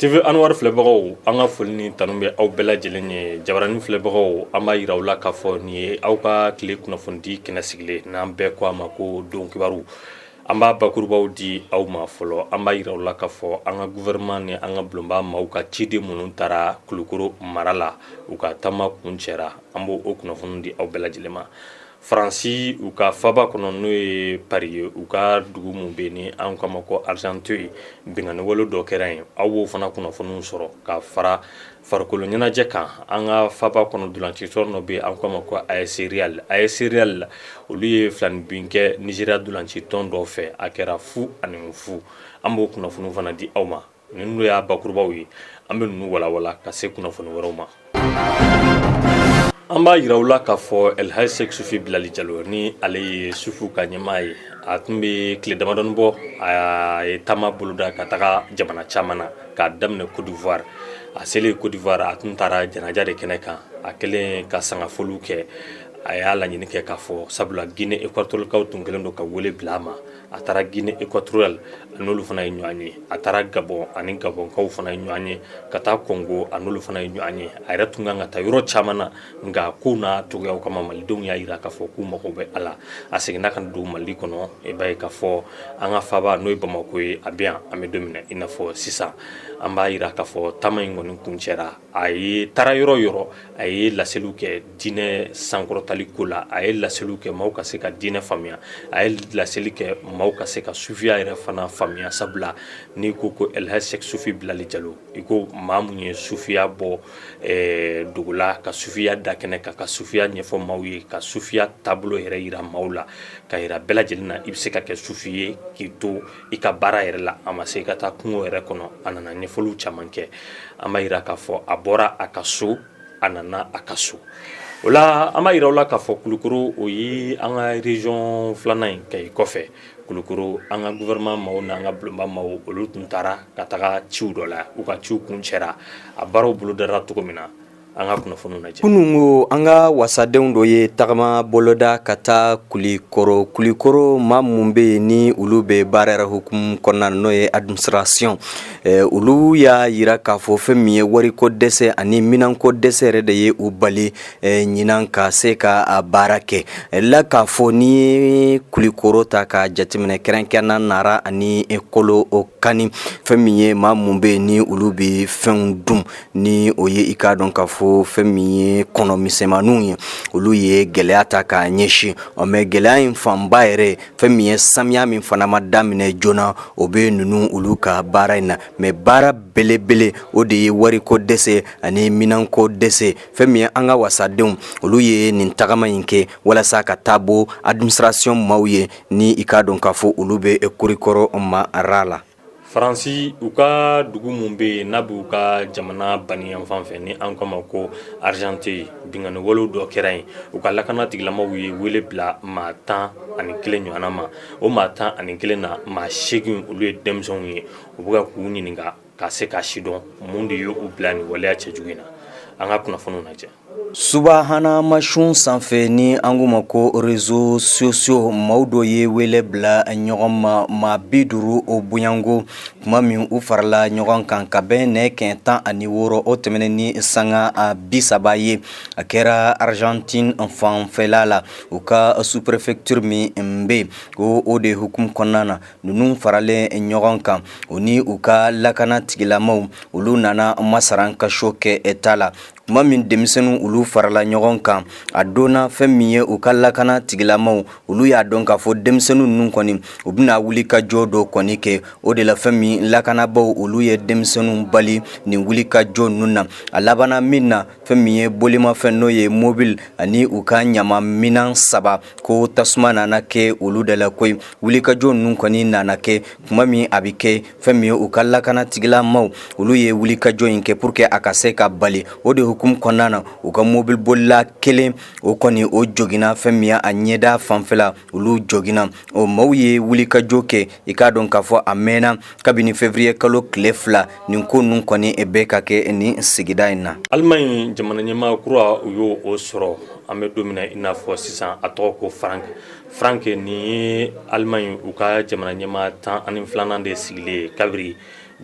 TV Anwar filɛbagaw, an ka foli ni tanu bɛ aw bɛɛ lajɛlen ye. Jabaranin filɛbagaw, an b'a yira aw la k'a fɔ nin ye aw ka tile kunnafonidi kɛnɛ sigilen n'an bɛɛ ko a ma ko don kibaru. An b'a bakurubaw di aw ma fɔlɔ. An b'a yira aw la k'a fɔ an ka gouvernement ni an ka bulonba maaw ka ciden minnu taara Kulukoro mara la, u ka taama kuncɛra. An b'o o kunnafoni di aw bɛɛ lajɛlen ma. Faransi, u ka faba kɔnɔ, n'o ye Paris ye, u ka dugu min bɛ ni an k'a ma ko Argenteuil, binkanni wale dɔ kɛra yen. Aw b'o fana kunnafoniw sɔrɔ ka fara farikolo ɲɛnajɛ kan. An ka faba kɔnɔ, ntolacitɔn dɔ bɛ an k'a ma ko AS Real. AS Real, olu ye filani bin kɛ Nigeria ntolacitɔn dɔ fɛ, a kɛra 0-0. An b'o kunnafoniw fana di aw ma. Ninnu y'a bakurubaw ye. An bɛ ninnu walawala ka se kunnafoni wɛrɛw ma. An b'a yira aw la k'a fɔ El Hadj Cheick Sufi Bilali Jalo, ni ale ye sufu ka ɲɛmaa ye, a tun bɛ tile damadɔni bɔ, a ye taama boloda ka taga jamana caman na, k'a daminɛ Côte d'Ivoire. A selen Côte d'Ivoire, a tun taara janaja de kɛnɛ kan. A kɛlen ka sangafoliw kɛ, a y'a laɲini kɛ k'a fɔ, sabula Guinée équatoriale tun kɛlen don ka wele bila a ma, a taara Guinée équatoriale, a n'olu fana ye ɲɔgɔn ye. A taara Gabon, ani Gabɔnkaw fana ye ɲɔgɔn ye. Ka taa Congo, a n'olu fana ye ɲɔgɔn ye. A yɛrɛ tun kan ka taa yɔrɔ caman na, nka kow n'a cogoyaw kama, malidenw y'a jira k'a fɔ k'u mago bɛ a la. A seginna ka don Mali kɔnɔ. I b'a ye k'a fɔ an ka faba, n'o ye Bamakɔ ye, a bɛ yan. An bɛ don min na i n'a fɔ sisan, an b'a jira k'a fɔ taama in kɔni kuncɛra. A ye taara yɔrɔ yɔrɔ, a ye laseliw kɛ diinɛ sankɔrɔtali ko la, a ye laseliw kɛ maaw ka se ka diinɛ faamuya, a ye laseli kɛ maaw ka se ka sufiya yɛrɛ fana faamuya, sabula n'i ko ko El Hadj Cheick Sufi Bilali Jalo, i ko maa mun ye sufiya bɔ dogo la, ka sufiya da kɛnɛ kan, ka sufiya ɲɛfɔ maaw ye, ka sufiya taabolo yɛrɛ yira maaw la, ka yira bɛɛ lajɛlen na i bɛ se ka kɛ sufi ye k'i to i ka baara yɛrɛ la, a ma se i ka taa kungo yɛrɛ kɔnɔ. A nana ɲɛfɔliw caman kɛ. An b'a yira k'a fɔ a bɔra a ka so, a nana a ka so. O la, an b'a yira aw la k'a fɔ Kulukoro, o ye an ka région filanan ye Kayi kɔfɛ. Kulukoro, an ka gouvernement maaw n'an ka bulonba maaw, olu tun taara ka taga ciw dɔ la. U ka ciw kuncɛra. A baaraw bolodara cogo min na, an ka kunnafoniw lajɛ. Kunun ko, an ka wasadenw dɔ ye tagama boloda ka taa Kulikoro. Kulikoro, maa mun bɛ yen ni olu bɛ baara yɛrɛ hukumu kɔnɔna na, n'o ye administration, olu y'a yira k'a fɔ fɛn min ye wariko dɛsɛ ani minɛnko dɛsɛ yɛrɛ de ye u bali ɲinan ka se ka a baara kɛ la. K'a fɔ n'i ye Kulikoro ta ka jateminɛ, kɛrɛnkɛrɛnna Nara ani Kolo o kani, fɛn min ye maa mun bɛ yen ni olu bɛ fɛnw dun, ni o ye i k'a dɔn k'a fɔ fɛn min ye kɔnɔ misɛnmaninw ye, olu ye gɛlɛya ta k'a ɲɛsin. Ɔ mais gɛlɛya in fanba yɛrɛ, fɛn min ye samiya min fana ma daminɛ joona, o bɛ ninnu olu ka baara in na. Mais baara belebele, o de ye wariko dɛsɛ ani minɛnko dɛsɛ. Fɛn min ye an ka wasadenw, olu ye nin tagama in kɛ walasa ka taa bɔ administration maaw ye, ni i k'a dɔn k'a fɔ olu bɛ Kulikoro mara la. Faransi, u ka dugu mun bɛ yen n'a b'u ka jamana baniyanfan fɛ, ni an k'a ma ko Argenteuil, binkanni walew dɔ kɛra yen. U ka lakana tigilamaw ye wele bila maa 11 ɲɔgɔnna ma. O maa 11 na, maa 8, olu ye denmisɛnw ye. U bɛ ka k'u ɲininka ka se ka sidɔn mun de ye u bila nin waleya cɛjugu in na. An ka kunnafoniw lajɛ. Subahana mansinw sanfɛ, ni an k'u ma ko réseaux sociaux, maaw dɔ ye wele bila ɲɔgɔn ma, maa 50 o bonyanko. Tuma min u farala ɲɔgɔn kan ka bɛn nɛ kɛ 16, o tɛmɛnen ni sanga 30 ye, a kɛra Argenteuil fanfɛla la, u ka sous-préfecture min bɛ, ko o de hukumu kɔnɔna na, ninnu faralen ɲɔgɔn kan, u ni u ka lakana tigilamaw, olu nana masarankaso kɛ ta la. Tuma min denmisɛnninw olu farala ɲɔgɔn kan, a donna fɛn min ye u ka lakana tigilamaw, olu y'a dɔn k'a fɔ denmisɛnnin ninnu kɔni, u bɛna wuli ka jɔ dɔ kɔni kɛ. O de la, fɛn min lakanabaw, olu ye denmisɛnninw bali nin wuli ka jɔ ninnu na. A labanna min na, fɛn min ye bolimafɛn, n'o ye mobili, ani u ka ɲama minan saba, ko tasuma nana kɛ olu de la koyi. Wulikajɔ ninnu kɔni nana kɛ tuma min a bɛ kɛ, fɛn min ye u ka lakana tigilamaw, olu ye wulikajɔ in kɛ pour que a ka se ka bali. O de hukumu kɔnɔna na, u ka mobilibolila kelen, o kɔni o joginna. Fɛn min ye a ɲɛda fanfɛla, olu joginna. O maaw ye wulikajɔ kɛ. I k'a dɔn k'a fɔ a mɛnna kabini février kalo tile 2, nin ko ninnu kɔni bɛ ka kɛ nin sigida in na. Allemagne jamana ɲɛmaa kura, u y'o o sɔrɔ. An bɛ don min na i n'a fɔ sisan, a tɔgɔ ko Frank. Frank nin ye Allemagne u ka jamana ɲɛmaa 12nan de sigilen ye kabiri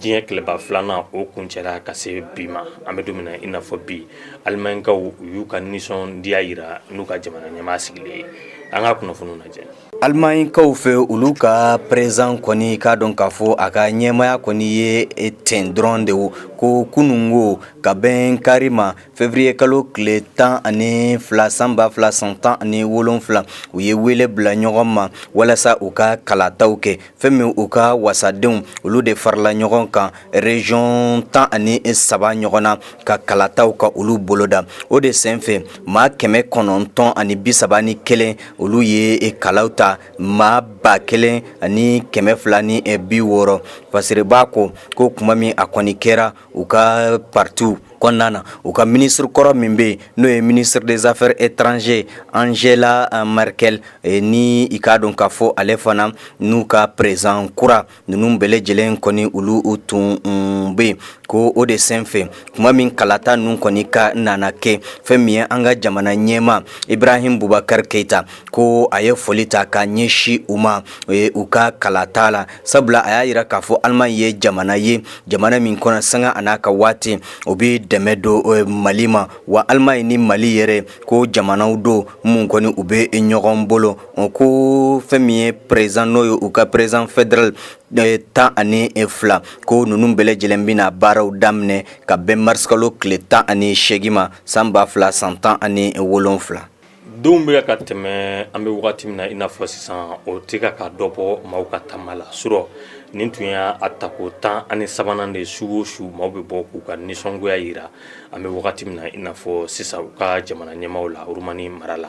Diɲɛ kɛlɛba filanan o kuncɛra ka se bi ma. An bɛ don min na i n'a fɔ bi, Alimaɲikaw u y'u ka nisɔndiya yira n'u ka jamana ɲɛmaa sigilen ye. An ka kunnafoniw lajɛ. Alimaɲikaw fɛ, olu ka président kɔni k'a dɔn k'a fɔ a ka ɲɛmaaya kɔni ye ten dɔrɔn de, ko kununko ka bɛn kari ma, février kalo tile 12 san 2017, u ye wele bila ɲɔgɔn ma walasa u ka kalataw kɛ. Fɛn min u ka wasadenw, olu de farala ɲɔgɔn kan région 13 ɲɔgɔn na ka kalataw ka olu boloda. O de senfɛ, maa 931, olu ye kalaw ta, maa 1260. Fasiriba ko kuma min a kɔni kɛra u ka partiw kɔnɔna na, u ka ministre kɔrɔ min bɛ yen, n'o ye ministre des Affaires étrangères Angela Merkel, ni i k'a dɔn k'a fɔ ale fana n'u ka président kura ninnu bɛɛ lajɛlen kɔni, olu tun bɛ yen. Ko o de senfɛ, kuma min kalata ninnu kɔni ka nana kɛ, fɛn min ye an ka jamana ɲɛmaa Ibrahim Boubacar Keita, ko a ye foli ta ka ɲɛsin u ma u ka kalata la, sabula a y'a yira k'a fɔ Allemagne ye jamana ye, jamana min kɔnɔ sanga a n'a ka waati o bɛ dɛmɛ don Mali ma. Wa Allemagne ni Mali yɛrɛ, ko jamanaw don mun kɔni u bɛ ɲɔgɔn bolo. Ko fɛn min ye président, n'o ye u ka président fédéral 12, ko ninnu bɛɛ lajɛlen bɛna baaraw daminɛ ka bɛn marisikalo tile 18 ma san 2017. Donw bɛ ka tɛmɛ, an bɛ wagati min na i n'a fɔ sisan, o tɛ ka dɔ bɔ maaw ka taama la surɔ. Nin tun y'a tako 13nan de. Su o su, maaw bɛ bɔ k'u ka nisɔngoya yira, an bɛ wagati min na i n'a fɔ sisan, u ka jamana ɲɛmaaw la Roumanie mara la.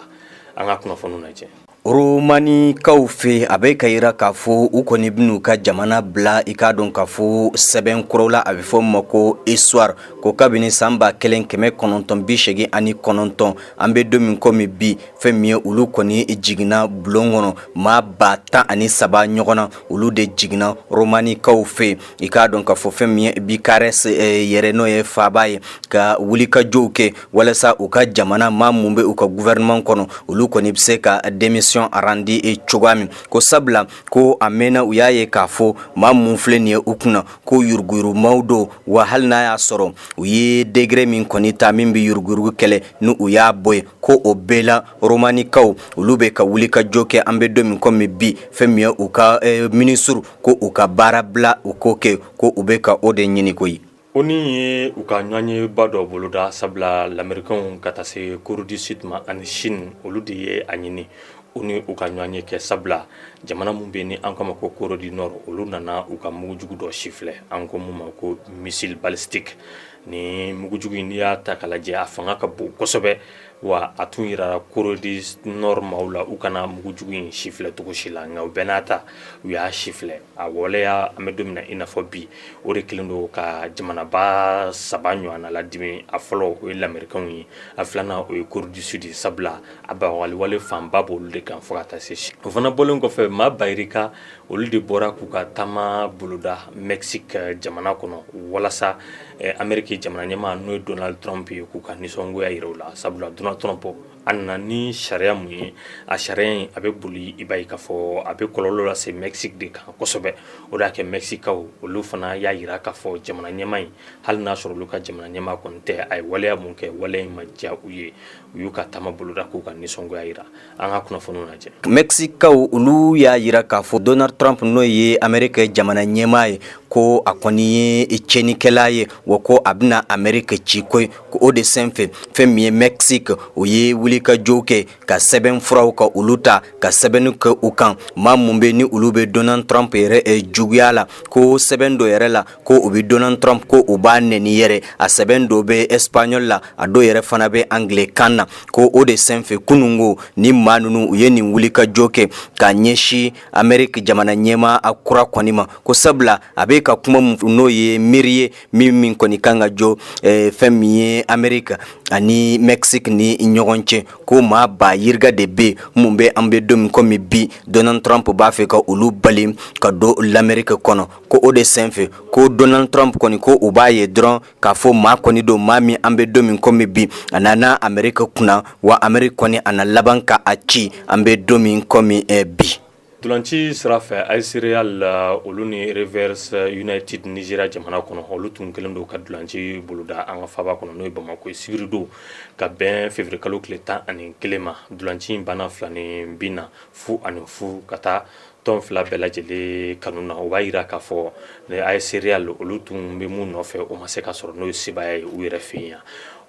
An ka kunnafoniw lajɛ. Romanikaw fɛ, a bɛ ka yira k'a fɔ u kɔni bɛn'u ka jamana bila, i k'a dɔn k'a fɔ sɛbɛn kuraw la, a bɛ fɔ ma ko histoire, ko kabini san 1989, an bɛ don min komi bi, fɛn min ye olu kɔni jiginna bulon kɔnɔ, maa 13,000 ɲɔgɔn na, olu de jiginna Romanikaw fɛ. I k'a dɔn k'a fɔ fɛn min ye Bucarest yɛrɛ, n'o ye faaba ye, ka wulikajɔw kɛ walasa u ka jamana maa mun bɛ u ka gouvernement kɔnɔ, olu kɔni bɛ se ka démission rendre cogoya min. Ko sabula ko a mɛnna, u y'a ye k'a fɔ maa mun filɛ nin ye u kunna, ko yuruguyurumaw don. Wa hali n'a y'a sɔrɔ u ye décret min kɔni ta min bɛ yuruguyurugu kɛlɛ, ni u y'a bɔ yen, ko o bɛɛ la Romanikaw olu bɛ ka wulikajɔ kɛ, an bɛ don min komi bi, fɛn min ye u ka ministre, ko u ka baara bila, u k'o kɛ, ko u bɛ ka o de ɲini koyi. ONU ye u ka ɲɔgɔnyeba dɔ boloda, sabula lamɛrikɛnw ka taa se Corée du Sud ma ani Chine, olu de ye a ɲini ONU u ka ɲɔgɔnye kɛ, sabula jamana min bɛ ni an k'a ma ko Corée du Nord, olu nana u ka mugujugu dɔ sifilɛ, an ko mun ma ko missile balistique. Ni mugujugu in, n'i y'a ta k'a lajɛ, a fanga ka bon kosɛbɛ. Wa a tun yirara Corée du Nord maaw la u kana mugujugu in sifilɛ cogo si la, nka u bɛɛ n'a ta, u y'a sifilɛ. A waleya, an bɛ don min na i n'a fɔ bi, o de kɛlen don ka jamanaba saba ɲɔgɔnna ladimi. A fɔlɔ, o ye lamɛrikɛnw ye. A filanan, o ye Corée du Sud, sabula a bagabagaliwale fanba b'olu de kan fo ka taa se. O fana bɔlen kɔfɛ, maa bayirika olu de bɔra k'u ka taama boloda Mexique jamana kɔnɔ walasa Ameriki jamana ɲɛmaa, n'o ye Donald Trump ye, k'u ka nisɔngoya yira u la, sabula Donald Trump a nana ni sariya mun ye, a sariya in a bɛ boli, i b'a ye k'a fɔ a bɛ kɔlɔlɔ lase Mexique de kan kosɛbɛ. O de y'a kɛ Mexiquekaw olu fana y'a yira k'a fɔ jamana ɲɛmaa in, hali n'a sɔrɔ olu ka jamana ɲɛmaa kɔni tɛ, a ye waleya mun kɛ, waleya in ma diya u ye. U y'u ka taama boloda k'u ka nisɔngoya yira. An ka kunnafoniw lajɛ. Mexiquekaw olu y'a yira k'a fɔ Donald Trump, n'o ye Amerique jamana ɲɛmaa ye, ko a kɔni ye tiɲɛnikɛla ye, wa ko a bɛna Amerique ci koyi. Ko o de senfɛ, fɛn min ye Mexique, o ye wulikajɔw kɛ ka sɛbɛn furaw ka olu ta ka sɛbɛnni kɛ u kan, maa mun bɛ ni olu bɛ Donald Trump yɛrɛ juguya la. Ko sɛbɛn dɔ yɛrɛ la, ko u bɛ Donald Trump, ko u b'a nɛni yɛrɛ. A sɛbɛn dɔ bɛ espagnol la, a dɔw yɛrɛ fana bɛ anglais kan na. Ko o de senfɛ, kununko ni maa ninnu u ye nin wulikajɔ kɛ ka ɲɛsin Amerique jamana ɲɛmaa a kura kɔni ma, ko sabula a bɛ ka kuma, n'o ye miiri ye min kɔni kan ka jɔ fɛn min ye Amerique ani Mexique ni ɲɔgɔn cɛ, ko maa ba yirika de bɛ mun bɛ, an bɛ don min komi bi, Donald Trump b'a fɛ ka olu bali ka don l'Amérique kɔnɔ. Ko o de senfɛ, ko Donald Trump kɔni, ko u b'a ye dɔrɔn k'a fɔ maa kɔni don, maa min an bɛ don min komi bi, a nana Amerique kunna, wa Amerique kɔni a na laban ka a ci, an bɛ don min komi bi. Ntolanci sira fɛ, AS Real olu ni Rivers United Nigeria jamana kɔnɔ, olu tun kɛlen don ka ntolanci boloda an ka faba kɔnɔ, n'o ye Bamakɔ ye, sibiridon ka bɛn février kalo tile 11 ma. Ntolanci in banna 2 ni bin na, 0-0, ka taa tɔn fila bɛɛ lajɛlen kanu na. O b'a jira k'a fɔ AS Real olu tun bɛ mun nɔfɛ, o ma se ka sɔrɔ, n'o ye sebaaya ye u yɛrɛ fɛ yen yan.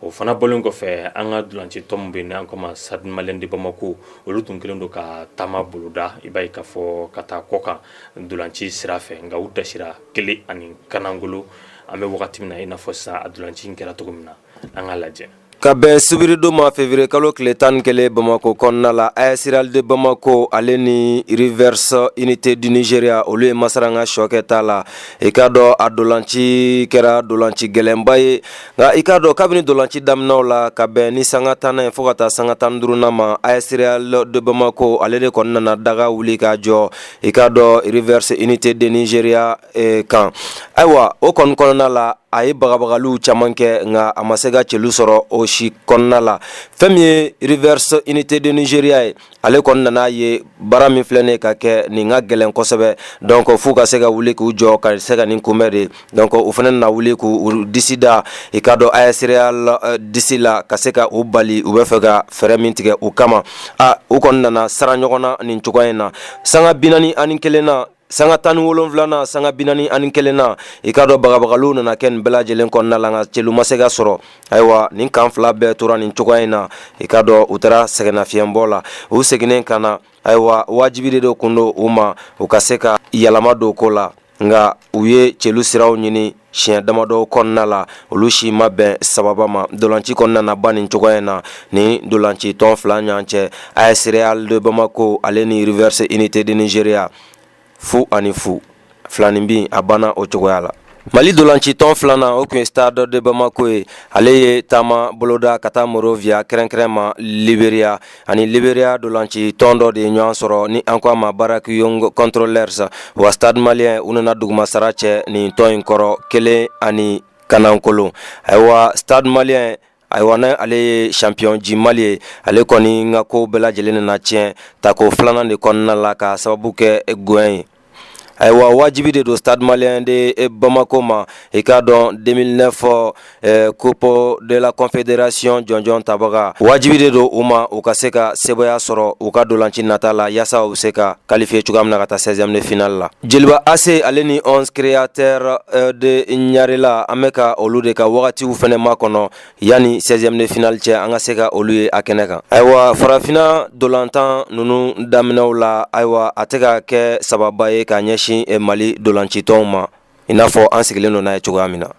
O fana bɔlen kɔfɛ, an ka ntolanci tɔn min bɛ yen n'an ko ma Stade Malien de Bamako, olu tun kɛlen don ka taama boloda, i b'a ye k'a fɔ ka taa kɔkan ntolanci sira fɛ, nka u dasira 1 ni kanangolo. An bɛ wagati min na i n'a fɔ sisan, a ntolanci in kɛra cogo min na, an k'a lajɛ. Ka bɛn sibiridon ma, février kalo tile 11, Bamakɔ kɔnɔna la, AS Real de Bamako ale ni Rivers Unité du Nigeria, olu ye masaranga sɔ ta la. I k'a dɔn, a ntolanci kɛra ntolanci gɛlɛnba ye, nka i k'a dɔn, kabini ntolanci daminɛw la ka bɛn ni sanga 10nan ye fo ka taa sanga 15nan ma, AS Real de Bamako ale de kɔni nana daga wuli k'a jɔ, i k'a dɔn, Rivers Unité de Nigeria kan. Ayiwa, o kɔni kɔnɔna la, a ye bagabagaliw caman kɛ, nka a ma se ka cɛlu sɔrɔ o si kɔnɔna la. Fɛn min ye Rivers Unité de Nigeria ye, ale kɔni nana ye baara min filɛ nin ka kɛ nin ka gɛlɛn kosɛbɛ. Donc f'u ka se ka wuli k'u jɔ ka se ka nin kunbɛn de. Donc u fana nana wuli k'u disi da, i k'a dɔn, AS Real disi la, ka se ka u bali u bɛ fɛ ka fɛɛrɛ min tigɛ u kama. A u kɔni nana sara ɲɔgɔn na nin cogoya in na, sanga 41 na, sanga 17nan, sanga 41 na. I k'a dɔn, bagabagaliw nana kɛ nin bɛɛ lajɛlen kɔnɔna la, nka cɛlu ma se ka sɔrɔ. Ayiwa, nin kan fila bɛɛ tora nin cogoya in na. I k'a dɔn, u taara sɛgɛnnafiɲɛbɔ la, u seginnen ka na. Ayiwa, wajibi de kun don u ma u ka se ka yɛlɛma don ko la, nka u ye cɛlu siraw ɲini siɲɛ damadɔ kɔnɔna la, olu si ma bɛn sababa ma. Ntolanci kɔnɔna na ban nin cogoya in na ni ntolanci tɔn fila ɲɔgɔn cɛ, AS Real de Bamako ale ni Rivers Unité de Nigeria, 0-0, 2 ni bin, a banna o cogoya la. Mali ntolanci tɔn filanan, o tun ye Stade de Bamako ye. Ale ye taama boloda ka taa Monrovia, kɛrɛnkɛrɛn ma Liberia. Ani Liberia ntolanci tɔn dɔ de ye ɲɔgɔn sɔrɔ ni an ko a ma Baraki Young Controllers. Wa Stade Malien, u nana dugumasara cɛ nin tɔn in kɔrɔ, 1 ani kanankolon. Ayiwa, Stade Malien, ayiwa, ne ale ye champion du Mali ye, ale kɔni ka ko bɛɛ lajɛlen nana tiɲɛ tako filanan de kɔnɔna la ka sababu kɛ gɛn ye. Ayiwa, wajibi de don Stade Malien de Bamako ma. I k'a dɔn, 2009 Coupe de la Confédération jɔnjɔn tabaga, wajibi de don u ma u ka se ka sebaya sɔrɔ u ka ntolanci nata la, yaasa u bɛ se ka qualifier cogoya min na ka taa 16e de finale la. Joliba AC ale ni 11 Créateurs de Ɲarela, an bɛ ka olu de ka wagatiw fɛnɛ makɔnɔ yanni 16e de finale cɛ, an ka se ka olu ye a kɛnɛ kan. Ayiwa, farafinna ntolantan ninnu daminɛw la, ayiwa, a tɛ ka kɛ sababa ye ka ɲɛsin Mali ntolancitɔnw ma i n'a fɔ an sigilen don n'a ye cogoya min na.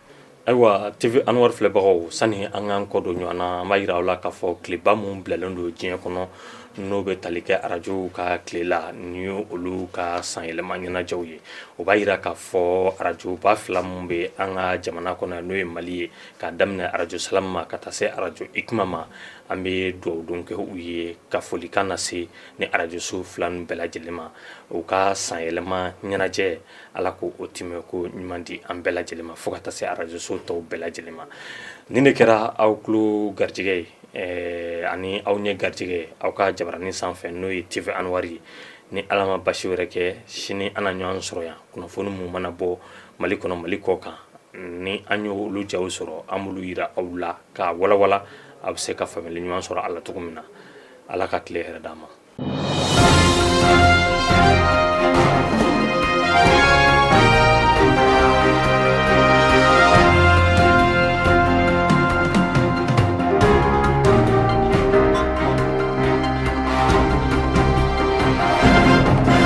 Ayiwa, TV Anwar filɛbagaw, sani an k'an kɔ don ɲɔgɔn na, an b'a yira aw la k'a fɔ tileba mun bilalen don diɲɛ kɔnɔ, n'o bɛ tali kɛ arajow ka tile la, ni ye olu ka sanyɛlɛma ɲɛnajɛw ye, o b'a yira k'a fɔ arajoba fila mun bɛ an ka jamana kɔnɔ, n'o ye Mali ye, k'a daminɛ arajo Salam ma ka taa se arajo Ikma ma, an bɛ dugawu don kɛ u ye ka folikan lase ni arajoso fila ninnu bɛɛ lajɛlen ma u ka sanyɛlɛma ɲɛnajɛ. Ala ko o timɛ ko ɲuman di an bɛɛ lajɛlen ma, fo ka taa se arajoso tɔw bɛɛ lajɛlen ma. Nin de kɛra aw tulo garijɛgɛ ye ani aw ɲɛ garijɛgɛ aw ka jabaranin sanfɛ, n'o ye TV Anwar ye. Ni Ala ma basi wɛrɛ kɛ, sini an na ɲɔgɔn sɔrɔ yan. Kunnafoni mun mana bɔ Mali kɔnɔ, Mali kɔ kan, ni an y'olu jaw sɔrɔ, an b'olu yira aw la k'a walawala, a bɛ se ka faamuyali ɲuman sɔrɔ a la cogo min na. Ala ka tile hɛrɛ d'an ma.